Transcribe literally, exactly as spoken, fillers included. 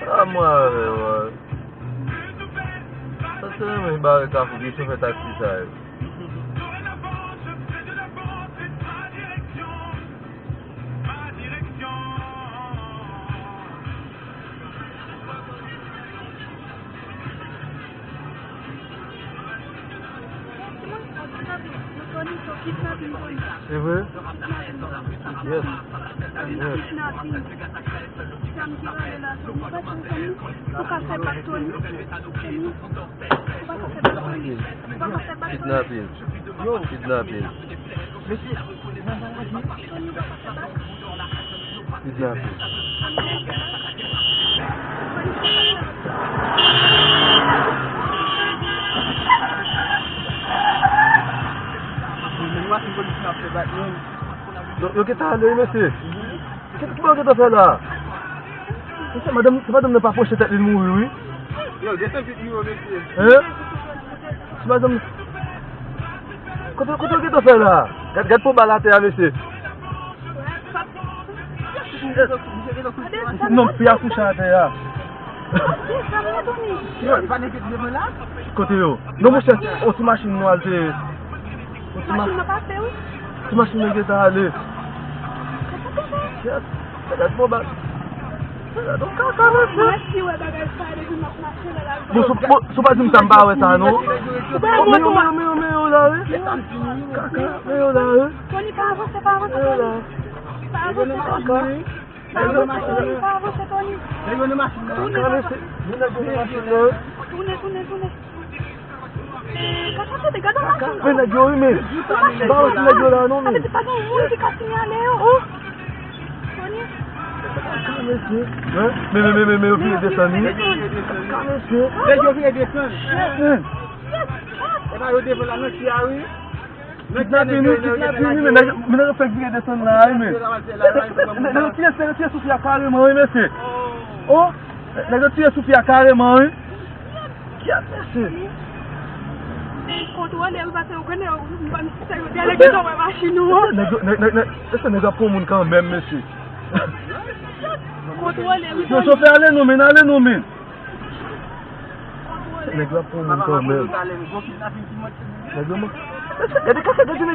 A mwen avè w. Sa se renmen bare kafou ki chofè taksi sa yo. Se vre? Yes. Yes. Kidnapin. Kidnapin. Mesye, kidnapin. Yo, yo gentan ale wi, mesye. Ki, ki bagay yo gentan fè la? Mesye, madanm, se madanm nan pa pwoche tèt li, l mouri wi. Yo, desann vit wi, mesye. Hein? Se madanm. Kote, kote yo gentan fè la? Gad, gad pou bal atè a, mesye. Non, fi a kouche atè a. Kote yo? Non, monchè, on ti machin nwa l te ye. On ti ma-, ti machin nan gentan ale. Yes. Gad bon bal. Gad on kaka, mesye. Bon, si, bon, si w pa di m sa, m pa wè sa, non. Men yo, men yo, men yo, men yo la, wi. Kaka, men yo la, wi. Tony, pa avanse, pa avanse, Tony. Pa avanse, Tony. Pa avanse, Tony. Pa avanse, Tony. Tounen, tounen, tounen. Tounen, tounen, tounen. Kaka, tande, gade machin. Men nèg yo, wi, men. M pa wè ti nèg yo la, non, men. Sa vle di pa gen moun ki ka sinyale yo. Oh. Tony. Kaka, mesye. Hein? Men, men, men, men, men, yo vire desann, wi. Kaka, mesye. Nèg yo vire desann. Hein? E pa yo devan la, nan ti a, wi. Kidnapin, wi, kidnapin, wi, men nèg, men nèg yo fèk vire desann la, wi, men. Nèg yo tire, nèg yo tire sou fi a kareman, wi, mesye. Oh, nèg yo tire sou fi a kareman, wi. Kiyès, mesye? Kontwole l, paske ou konnen, ou pa misye yo te ale gentan wè machin ou an. Nèg yo, nèg, nèg, nèg, mesye, nèg yo ap pran moun kanmenm, mesye. Kontwole l, wi. Yo, chofè, ale non, men, ale non, men. Nèg yo ap pran moun kanmenm. Nèg yo, mesye, gade kaka, gade nèg yo.